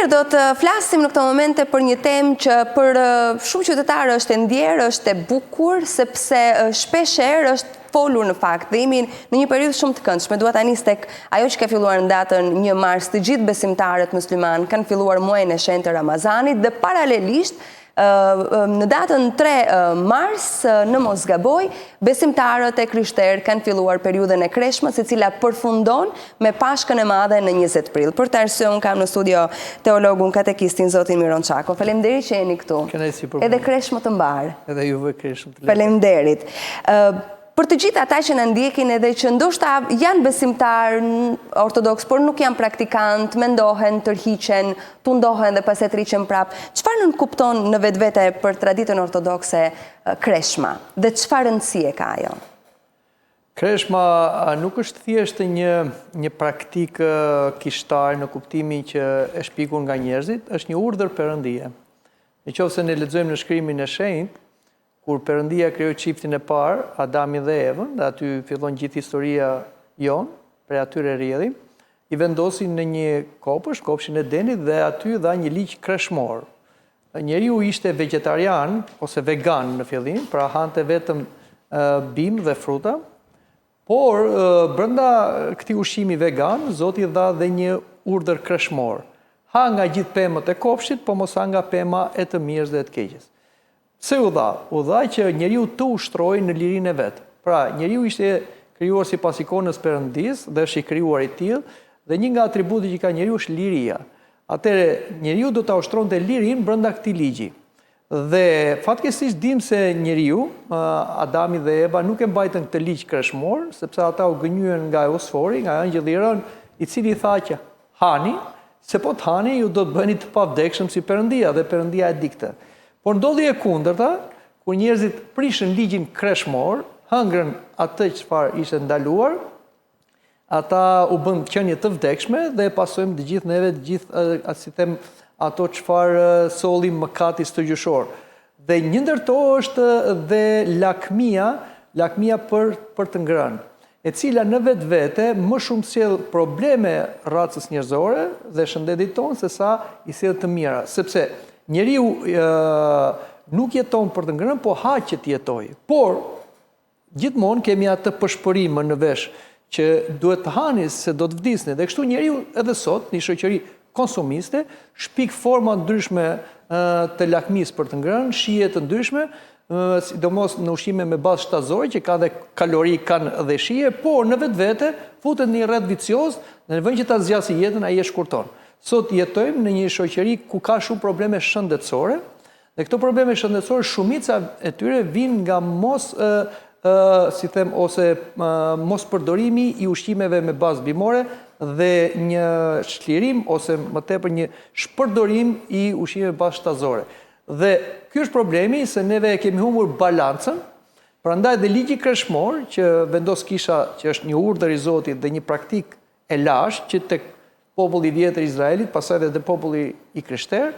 Mirë, do të flasim në këto momente për një temë që për shumë qytetarë është e ndjerë, është e bukur, sepse shpeshherë është folur në fakt dhe jemi në një periudhë shumë të këndshme. Dua ta nis tek ajo që ka filluar në datën 1 mars, të gjithë besimtarët muslimanë kanë filluar muajin e shenjtë të Ramazanit dhe paralelisht Në datën 3 mars, në mos gaboj, besimtarët e krishterë kanë filluar periudhën e kreshmës, e cila përfundon me Pashkën e Madhe në 20 prill. Për këtë arsye unë kam në studio teologun katekistin zotin Miron Çako. Faleminderit që jeni këtu. Kënaqësi për mua. Edhe kreshmë të mbarë. Edhe juve kreshmë të lehta. Faleminderit. Për të gjithë ata që na ndjekin edhe që ndoshta janë besimtarë ortodoksë, por nuk janë praktikantë, mendohen, tërhiqen, tundohen dhe pastaj tërhiqen prapë, çfarë nënkupton në vetvete për traditën ortodokse kreshma dhe çfarë rëndësie ka ajo? Kreshma nuk është thjesht një një praktikë kishtare në kuptimin që e shpikur nga njerëzit, është një urdhër perëndie. Në qoftë se ne lexojmë në shkrimin e shenjtë, Kur Perëndia krijoi çiftin e parë, Adamin dhe Evën, dhe aty fillon gjithë historia jonë, prej atyre rrjedhim, i vendosi në një kopësht, kopshtin e Edenit dhe aty dha një ligj kreshmor. Njeriu ishte vegjetarian ose vegan në fillim, pra hante vetëm bimë dhe fruta, por brenda këtij ushqimi vegan, Zoti dha dhe një urdhër kreshmor. Ha nga gjithë pemët e kopshtit, po mos ha nga pema e të mirës dhe e të keqes. Pse u dha? U dha që njeriu të ushtrojë në lirinë e vet. Pra, njeriu ishte krijuar sipas ikonës Perëndisë dhe është i krijuar i tillë, dhe një nga atributet që ka njeriu është liria. Atëherë, njeriu do ta ushtronte lirinë brenda këtij ligji. Dhe fatkeqësisht dimë se njeriu, Adami dhe Eva nuk e mbajtën këtë ligj kreshmor, sepse ata u gënjyen nga Eusfori, nga engjëlli i rënë, i cili i tha që hani, se po të hani ju do të bëheni të pavdekshëm si Perëndia dhe Perëndia e di këtë. Por ndodhi e kundërta, kur njerëzit prishën ligjin kreshmor, hëngrën atë çfarë ishte ndaluar, ata u bënë qenie të vdekshme dhe e pasojmë të gjithë neve të gjithë, si them, ato çfarë solli mëkati stërgjyshor. Dhe një ndër to është dhe lakmia, lakmia për për të ngrënë. e cila në vetvete më shumë sjell probleme racës njerëzore dhe shëndetit tonë se sa i sjell të mira, sepse njeriu nuk jeton për të ngrënë, po ha që të jetojë. Por gjithmonë kemi atë pëshpërimën në vesh që duhet të hani se do të vdisni. Dhe kështu njeriu edhe sot në një shoqëri konsumiste shpik forma të ndryshme të lakmisë për të ngrënë, shije të ndryshme, sidomos në ushqime me bazë shtazore që ka dhe kalori, kanë dhe shije, por në vetvete futet në një rreth vicioz dhe në vend që ta zgjasë jetën ai e shkurton. Sot jetojmë në një shoqëri ku ka shumë probleme shëndetësore dhe këto probleme shëndetësore shumica e tyre vijnë nga mos si them ose mospërdorimi i ushqimeve me bazë bimore dhe një çlirim ose më tepër një shpërdorim i ushqimeve me bazë shtazore. Dhe ky është problemi se neve e kemi humbur balancën, prandaj dhe ligji kreshmor që vendos kisha që është një urdhër i Zotit dhe një praktikë e lashtë që tek populli i vjetër i Izraelit, pastaj dhe te populli i krishterë,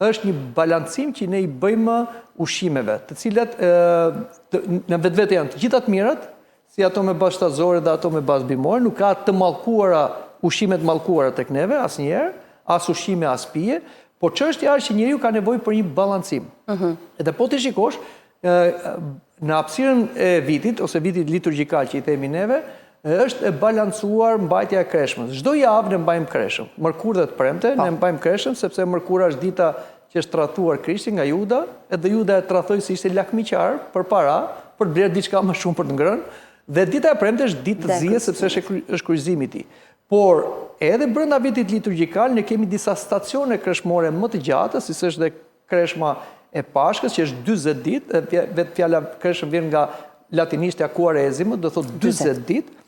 është një balancim që ne i bëjmë ushqimeve, të cilat në vetvete janë të gjitha të mirat, si ato me bazë shtazore dhe ato me bazë bimore, nuk ka të mallkuara, ushqime të mallkuara tek neve asnjëherë, as ushqime as pije, por çështja është që njeriu ka nevojë për një balancim. Mhm. Edhe po t'i shikosh, në hapësirën e vitit ose vitit liturgjikal që i themi neve, është e balancuar mbajtja e kreshmës. Çdo javë ne mbajmë kreshëm. Mërkurë dhe të premte po. ne mbajmë kreshëm sepse mërkura është dita që është tradhtuar Krishti nga Juda, edhe Juda e tradhtoi se ishte lakmiqar për para, për të blerë diçka më shumë për të ngrënë, dhe dita e premte është ditë zie sepse është është kryqëzimi i tij. Por edhe brenda vitit liturgjikal ne kemi disa stacione kreshmore më të gjata, siç është dhe kreshma e Pashkës që është 40 ditë, vetë fjala kreshëm vjen nga latinishtja quaresima, do thotë 40 ditë,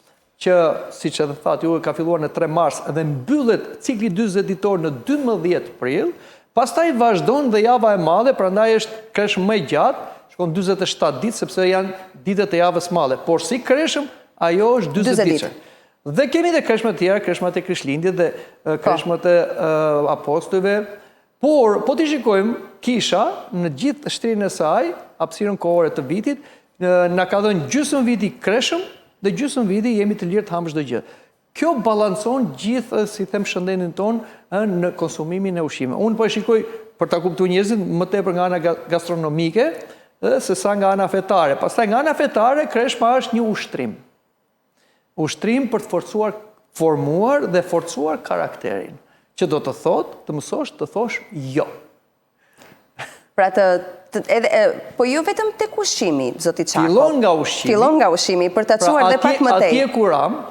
që siç edhe thatë ju ka filluar në 3 mars dhe mbyllet cikli 40 ditor në 12 prill, pastaj vazhdon dhe java e madhe, prandaj është kreshëm më e gjatë, shkon 47 ditë sepse janë ditët e javës madhe, por si kreshëm ajo është 40 ditë. Dhe kemi dhe kreshme të tjera, kreshmat e Krishtlindjes dhe po. kreshmat e apostujve, Por, po t'i shikojmë, kisha, në gjithë shtrirjen e saj, hapësirën kohore të vitit, na ka dhënë gjysmë viti kreshëm dhe gjysmë viti jemi të lirë të hamë çdo gjë. Kjo balancon gjithë, si them, shëndetin tonë në konsumimin e ushqimeve. Unë po e shikoj për ta kuptuar njerëzit më tepër nga ana gastronomike, se sa nga ana fetare. Pastaj nga ana fetare kreshma është një ushtrim. Ushtrim për të forcuar, formuar dhe forcuar karakterin, që do të thotë të mësosh të thosh jo. Pra të, të edhe po jo vetëm tek ushqimi, zoti Çako. Fillon nga ushqimi. Fillon nga ushqimi për ta pra, çuar dhe pak më tej. Atje ku ramë,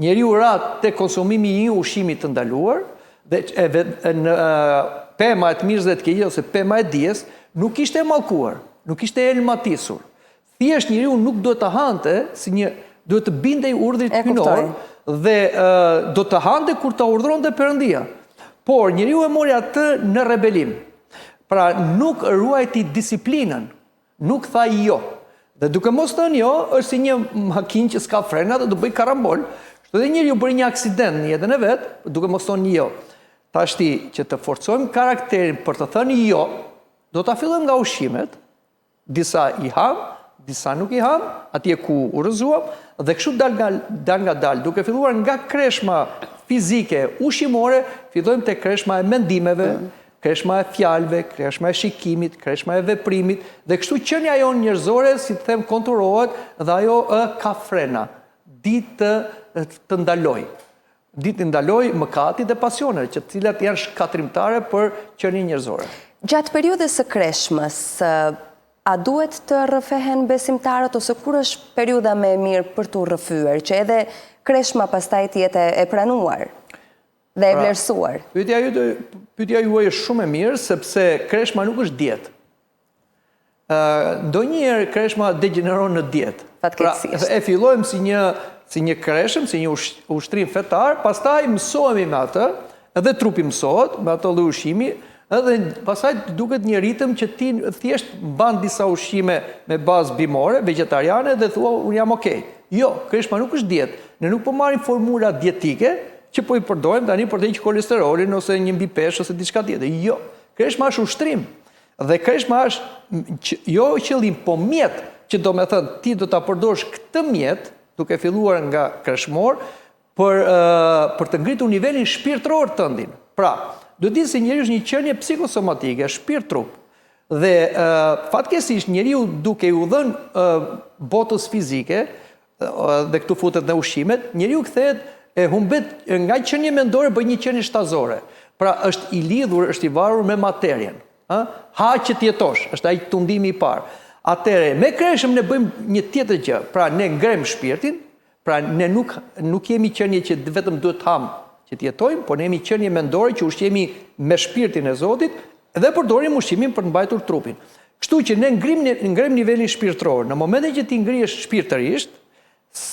njeriu ra te konsumimi i një ushqimi të ndaluar dhe e, e, në pema e të mirës dhe të keqes ose pema e dijes nuk ishte e mallkuar, nuk ishte e helmatisur. Thjesht njeriu nuk duhet të hante si një duhet të bindej urdhrit hyjnor dhe do të hante kur ta urdhëronte Perëndia. Por njeriu e mori atë në rebelim. Pra nuk ruajti disiplinën, nuk tha jo. Dhe duke mos thënë jo, është si një makinë që s'ka frena dhe do bëjë karambol. Kështu dhe njeriu bëri një aksident në jetën e vet, duke mos thënë jo. Tashti që të forcojmë karakterin për të thënë jo, do ta fillojmë nga ushqimet, Disa i hamë, disa nuk i hamë, atje ku u rrëzuam, dhe kështu dal nga dal nga dal, duke filluar nga kreshma fizike ushqimore, fillojmë te kreshma e mendimeve, mm. kreshma e fjalëve, kreshma e shikimit, kreshma e veprimit, dhe kështu qenia jonë njerëzore, si të them, konturohet dhe ajo ë ka frena, di të të ndalojë. Di t'i ndalojë mëkatit dhe pasioneve, që të cilat janë shkatërrimtare për qenien njerëzore. Gjatë periudhës së kreshmës, a duhet të rrëfehen besimtarët ose kur është periudha më e mirë për t'u rrëfyer, që edhe kreshma pastaj të jetë e pranuar dhe e pra, vlerësuar? Pyetja juaj, pyetja juaj është shumë e mirë sepse kreshma nuk është dietë. Ndonjëherë kreshma degjeneron në dietë. Fatkeqësisht. Pra, e fillojmë si një si një kreshëm, si një ushtrim fetar, pastaj mësohemi me atë, edhe trupi mësohet me atë lloj ushqimi, edhe pastaj duket një ritëm që ti thjesht mban disa ushqime me bazë bimore, vegjetariane dhe thua unë jam okay. Jo, kreshma nuk është dietë. Ne nuk po marrim formula dietike që po i përdorim tani për të hequr kolesterolin ose një mbipeshë ose diçka tjetër. Jo, kreshma është ushtrim. Dhe kreshma është jo qëllim, po mjet, që do me thënë, ti do ta përdorësh këtë mjet, duke filluar nga kreshmor, për, për të ngritur nivelin shpirtëror tëndin. Pra, duhet ditur se njeriu është një qenie psikosomatike, shpirt trup. Dhe fatkeqësisht njeriu duke iu dhënë botës fizike, dhe këtu futet në ushqimet, njeriu kthehet e humbet nga qenie mendore bëhet një qenie shtazore. Pra është i lidhur, është i varur me materien. Ë? Ha që të jetosh, është ai tundimi i parë. Atëherë, me kreshëm ne bëjmë një tjetër gjë. Pra ne ngrem shpirtin, pra ne nuk nuk jemi qenie që vetëm duhet të hamë që të jetojmë, por ne jemi qenie mendore që ushqehemi me shpirtin e Zotit dhe përdorim ushqimin për të mbajtur trupin. Kështu që ne ngrim ngrem nivelin shpirtëror. Në momentin që ti ngrihesh shpirtërisht,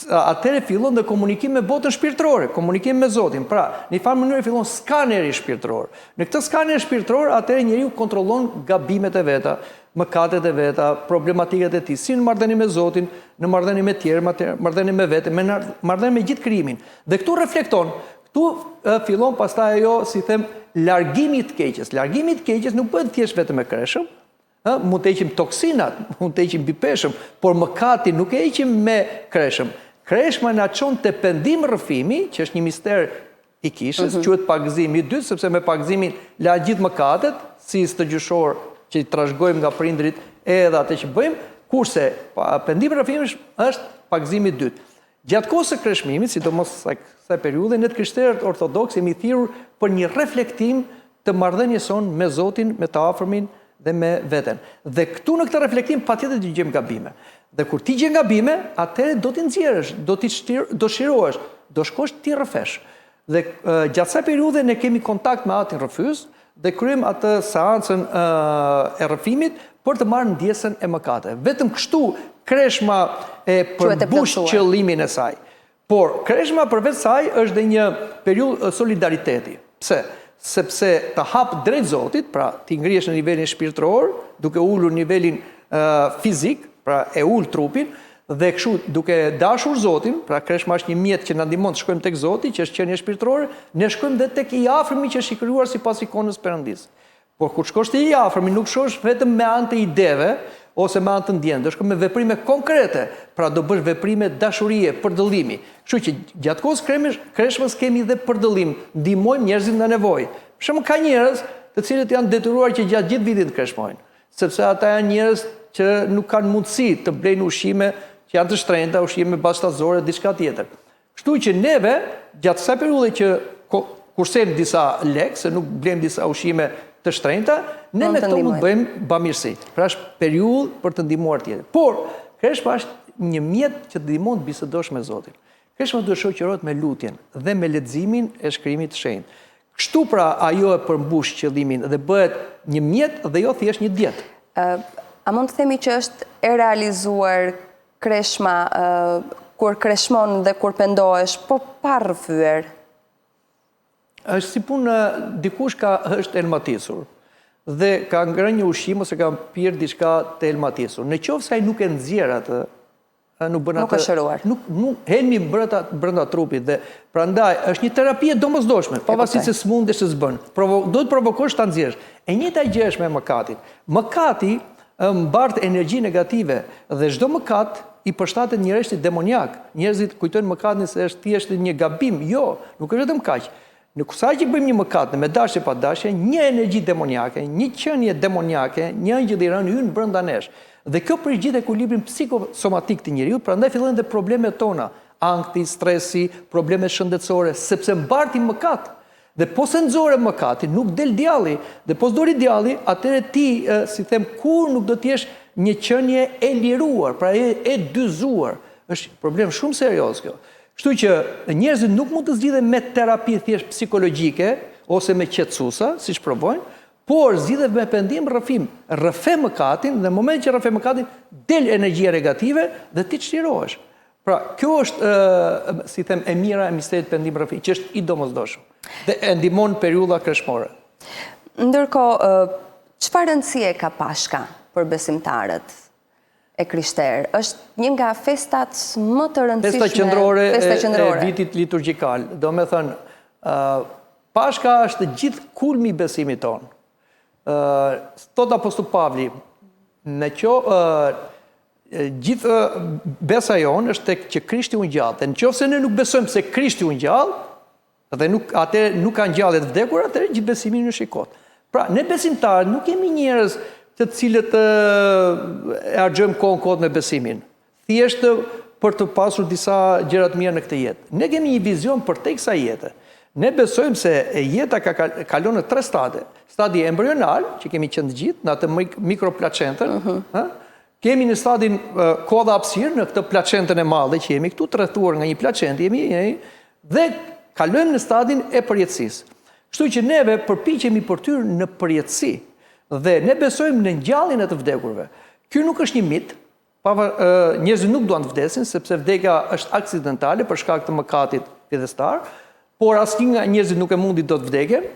atëherë fillon dhe komunikim me botën shpirtërore, komunikim me Zotin. Pra, në një farë mënyre fillon skaneri shpirtëror. Në këtë skaner shpirtëror, atëherë njeriu kontrollon gabimet e veta, mëkatet e veta, problematikat e tij, si në marrëdhënie me Zotin, në marrëdhënie me tjerë, marrëdhënie me veten, me marrëdhënie me gjithë krijimin. Dhe këtu reflekton, këtu fillon pastaj ajo, si them, largimi i të keqes. Largimi i të keqes nuk bëhet thjesht vetëm me kreshëm, Ë, mund të heqim toksinat, mund të heqim mbipeshëm, por mëkatin nuk e heqim me kreshëm. Kreshma na çon te pendim rrëfimi, që është një mister i kishës, mm -hmm. quhet pagëzimi i dytë, sepse me pagëzimin lahen gjithë mëkatet, si stërgjyshor që i trashëgojmë nga prindërit edhe atë që bëjmë, kurse pendim rrëfimi është pagëzimi i dytë. Gjatë kohës së kreshmimit, sidomos kësaj periudhe, ne të krishterët ortodoksë jemi thirrur për një reflektim të marrëdhënies sonë me Zotin, me të afërmin dhe me veten. Dhe këtu në këtë reflektim patjetër të gjejmë gabime. Dhe kur ti gjen gabime, atëherë do t'i nxjerrësh, do t'i do çlirohesh, do shkosh t'i rrëfesh. Dhe gjatë kësaj periudhe ne kemi kontakt me atin rrëfyes dhe kryejmë atë seancën e rrëfimit për të marrë ndjesën e mëkateve. Vetëm kështu kreshma e përmbush qëllimin e saj. Por kreshma përveç saj është dhe një periudhë solidariteti. Pse? Sepse të hap drejt Zotit, pra ti ngrihesh në nivelin shpirtëror, duke ulur nivelin fizik, pra e ul trupin, Dhe kështu, duke dashur Zotin, pra kreshma është një mjet që na ndihmon të shkojmë tek Zoti, që është qenie shpirtërore, ne shkojmë dhe tek i afërmi që është i krijuar sipas ikonës Perëndisë. Por kur shkosh te i afërmi, nuk shkosh vetëm me anë të ideve, ose me anë të ndjenjës, do shkosh me veprime konkrete, pra do bësh veprime dashurie, përdëllimi. Kështu që gjatë kohës kreshmës kemi dhe përdëllim, ndihmojmë njerëzit në nevojë. Për shembull ka njerëz të cilët janë detyruar që gjatë gjithë vitit të kreshmojnë, sepse ata janë njerëz që nuk kanë mundësi të blejnë ushqime që janë të shtrenjta, ushqime bazë-shtazore, diçka tjetër. Kështu që neve, gjatë kësaj periudhe që kursejmë disa lekë, se nuk blejmë disa ushqime të shtrenjta, ne me këto mund të bëjmë bamirësi. Pra është periudhë për të ndihmuar tjetrin. Por, kreshma është një mjet që të ndihmon të bisedosh me Zotin. Kreshma duhet shoqërohet me lutjen dhe me leximin e shkrimit të shenjtë. Kështu pra ajo e përmbush qëllimin dhe bëhet një mjet dhe jo thjesht një dietë. A mund të themi që është e realizuar Kreshma, kur kreshmon dhe kur pendohesh, po pa rrëfyer. Është si punë dikush ka është helmatisur dhe ka ngrënë një ushqim ose ka pirë diçka të helmatisur. Në qoftë se ai nuk e nxjerr atë, nuk bën atë. Nuk është shëruar. Nuk nuk helmi brenda brenda trupit dhe prandaj është një terapi e domosdoshme, pavarësisht se s'mundesh se s'bën. Provo, duhet provokosh ta nxjerrësh. E njëjta gjë është me mëkatin. Mëkati mbart energji negative dhe çdo mëkat i përshtatet një rreshti demoniak. Njerëzit kujtojnë mëkatin se është thjesht një gabim. Jo, nuk është vetëm kaq. Në sa që bëjmë një mëkat me dashje pa dashje, një energji demoniake, një qenie demoniake, një engjëll i rënë hyn brenda nesh. Dhe kjo prish gjithë ekuilibrin psikosomatik të njeriut, prandaj fillojnë dhe problemet tona, ankthi, stresi, problemet shëndetësore, sepse mbartim mëkat. Dhe po s'e nxore mëkatin, nuk del djalli. Dhe po s'doli djalli, atëherë ti, si them, kurrë nuk do të jesh një qenie e liruar, pra e, e dyzuar. Është problem shumë serioz kjo. Kështu që njerëzit nuk mund të zgjidhen me terapi thjesht psikologjike ose me qetësuesa, siç provojnë, por zgjidhet me pendim rrëfim. Rrëfe mëkatin dhe në momentin që rrëfe mëkatin, del energjia negative dhe ti çlirohesh. Pra, kjo është, si them, e mira e misterit pendim rrëfim, që është i domosdoshëm dhe e ndihmon periudha kreshmore. Ndërkohë, çfarë rëndësie ka Pashka për besimtarët e krishterë? Është një nga festat më të rëndësishme, festa qendrore, festa qendrore. e vitit liturgjikal. Domethënë, Pashka është gjithë kulmi i besimit tonë. Thotë apostull Pavli, në kjo gjithë besa jonë është tek që Krishti u ngjall. Dhe në qoftë se ne nuk besojmë se Krishti u ngjall, dhe nuk atë nuk ka ngjallje të vdekur, atëherë gjithë besimi ynë është i kotë. Pra, ne besimtarët nuk jemi njerëz të cilët e harxhojmë kohën kot me besimin. Thjesht për të pasur disa gjëra të mira në këtë jetë. Ne kemi një vizion përtej kësaj jete. Ne besojmë se jeta ka kalon në tre stade. Stadi embrional, që kemi qenë të gjithë, në atë mikroplacentën, uh mhm. -huh, kemi në stadin kohë dhe hapësirë, në këtë placentën e madhe që jemi këtu, të rrethuar nga një placentë, jemi, jemi dhe kalojmë në stadin e përjetësisë. Kështu që neve përpiqemi për të hyrë në përjetësi dhe ne besojmë në ngjalljen e të vdekurve. Ky nuk është një mit, Pava, njerëzit nuk duan të vdesin sepse vdekja është aksidentale për shkak të mëkatit fillestar, por asnjë nga njerëzit nuk e mundi dot vdekjen.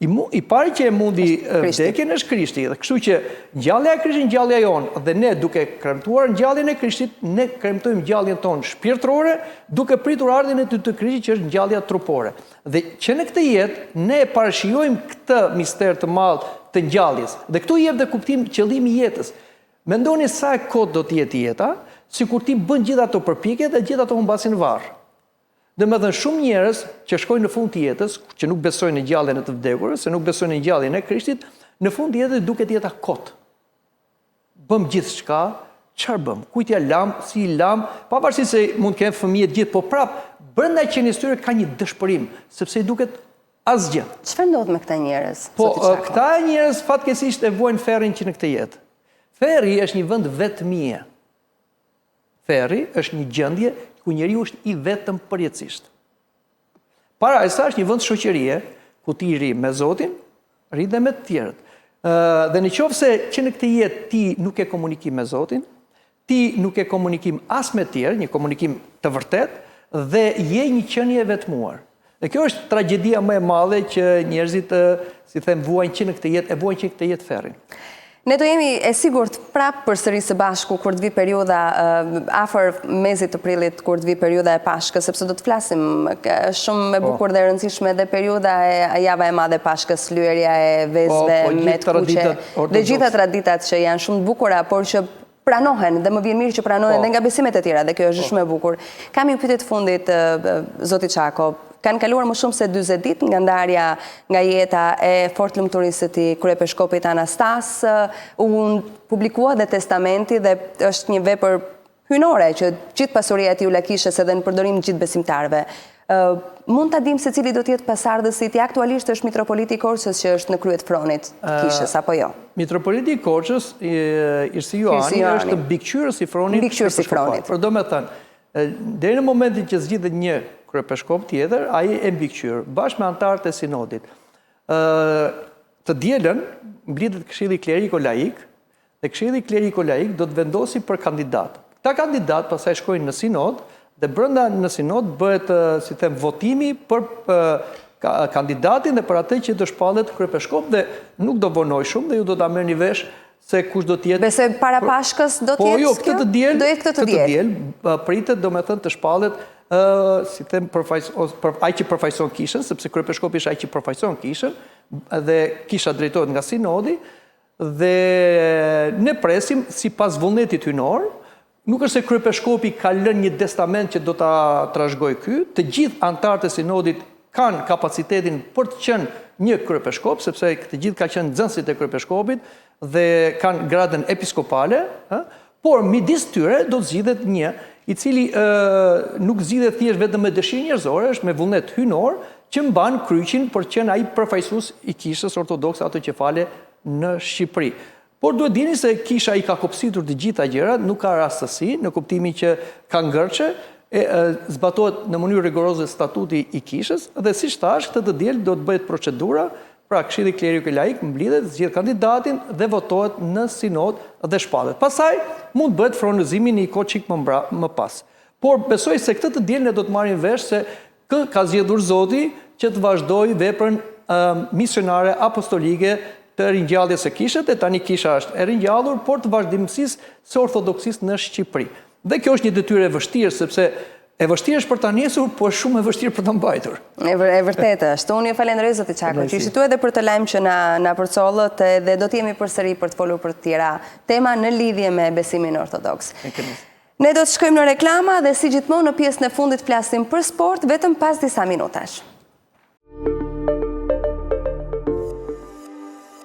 I, mu, i pari që e mundi vdekjen është Krishti. Dhe kështu që ngjallja e Krishtit ngjallja jonë dhe ne duke kremtuar ngjalljen e Krishtit, ne kremtojmë ngjalljen tonë shpirtërore, duke pritur ardhjen e dytë të Krishtit që është ngjallja trupore. Dhe që në këtë jetë ne e parashijojmë këtë mister të madh të ngjalljes. Dhe këtu i jep dhe kuptim qëllimi i jetës. Mendoni sa e kotë do të jetë jeta, sikur ti bën gjithë ato përpjekje dhe gjithë ato humbasin në varr. Domethënë shumë njerëz që shkojnë në fund të jetës, që nuk besojnë në ngjalljen e të vdekurve, se nuk besojnë në ngjalljen e Krishtit, në fund të jetës duket jeta kot. Bëmë gjithçka, çfarë bëmë? Kujt ia lamë, si i lamë, pavarësisht se mund të kenë fëmijë të gjithë, po prap brenda qenies tyre ka një dëshpërim, sepse i duket Asgjë. Çfarë ndodh me këta njerëz? Po, këta njerëz fatkeqësisht e vuajnë ferrin që në këtë jetë. Ferri është një vend vetmie. Ferri është një gjendje ku njeriu është i vetëm përjetësisht. Parajsa është një vend shoqërie ku ti rri me Zotin, rri dhe me të tjerët. Dhe në qoftë se që në këtë jetë ti nuk ke komunikim me Zotin, Ti nuk ke komunikim as me të tjerë, një komunikim të vërtetë, dhe je një qenie e vetmuar. Dhe kjo është tragjedia më e madhe që njerëzit, si them, vuajnë që në këtë jetë, e vuajnë që në këtë jetë ferrin. Ne do jemi e sigurt prapë përsëri së bashku kur të vijë periudha afër mesit të prillit kur të vijë periudha e Pashkës, sepse do të flasim është shumë e po. bukur dhe e rëndësishme dhe periudha e java e madhe e Pashkës, lyerja e vezëve po, po, me të kuqe dhe gjitha traditat që janë shumë të bukura, por që. pranohen dhe më vjen mirë që pranohen po. dhe nga besimet e tjera dhe kjo është po. shumë e bukur. Kam një pyetje të fundit zoti Çako. Kanë kaluar më shumë se 40 ditë nga ndarja nga jeta e fortlumturisë së tij kryepeshkopit Anastas, u publikua dhe testamenti dhe është një vepër hyjnore që gjithë pasuria e tij u la kishës edhe në përdorim gjithë besimtarëve. Mund ta dimë se cili do të jetë pasardhësi i tij? Aktualisht është mitropoliti i Korçës që është në krye të fronit të kishës, apo jo? Mitropoliti i Korçës, Irsi Joani, është mbikëqyrës i fronit. Mbikëqyrës i fronit. Por domethënë, deri në momentin që zgjidhet një kryepeshkop tjetër, ai e mbikëqyr, bashkë me anëtarët e sinodit. Të dielën, mblidhet këshilli kleriko-laik, Dhe Këshilli Kleriko-Laik do të vendosi për kandidatë. Këta kandidatë pastaj shkojnë në sinod dhe brenda në sinod bëhet, si them, votimi për kandidatin dhe për atë që do shpallet kryepeshkop dhe nuk do vonojë shumë dhe ju do ta merrni vesh se kush do të jetë. Besoj para Pashkës do të po, jetë jo, këtë të diel, do jetë këtë të diel. Këtë të diel pritet domethënë të shpallet ë si them përfaqës për ai që përfaqëson kishën, sepse kryepeshkopi është ai që përfaqëson kishën dhe kisha drejtohet nga sinodi, Dhe ne presim sipas vullnetit hyjnor, nuk është se kryepeshkopi ka lënë një testament që do ta trashëgojë ky, të gjithë anëtarët e sinodit kanë kapacitetin për të qenë një kryepeshkop, sepse të gjithë kanë qenë nxënësit e kryepeshkopit dhe kanë gradën episkopale, ë, por midis tyre do të zgjidhet një i cili ë nuk zgjidhet thjesht vetëm me dëshirë njerëzore, është me vullnet hyjnor që mban kryqin për të qenë ai përfaqësues i Kishës Ortodokse Autoqefale në Shqipëri. Por duhet dini se kisha i ka kopsitur të gjitha gjërat, nuk ka rastësi, në kuptimin që ka ngërçe, e, e, zbatohet në mënyrë rigoroze statuti i kishës dhe siç thashë, këtë të diel do të bëhet procedura, pra Këshilli Kleriko Laik mblidhet, zgjedh kandidatin dhe votohet në sinod dhe shpallet. Pastaj mund të bëhet fronëzimi në një kohë çik më mbra, më pas. Por besoj se këtë të diel ne do të marrim vesh se Kë ka zgjedhur Zoti që të vazhdojë veprën misionare apostolike të ringjalljes së kishës, dhe tani kisha është e ringjallur, por të vazhdimësisë së ortodoksisë në Shqipëri. Dhe kjo është një detyrë e vështirë, sepse e vështirë është për ta nisur, por shumë e vështirë për ta mbajtur. E, vër, e vërtetë është. Unë ju falenderoj zoti Çako, që ishit edhe për këtë lajm që na na përcollët dhe do të jemi përsëri për të folur për të tjera tema në lidhje me besimin ortodoks. Ne do të shkojmë në reklama dhe si gjithmonë në pjesën e fundit flasim për sport vetëm pas disa minutash.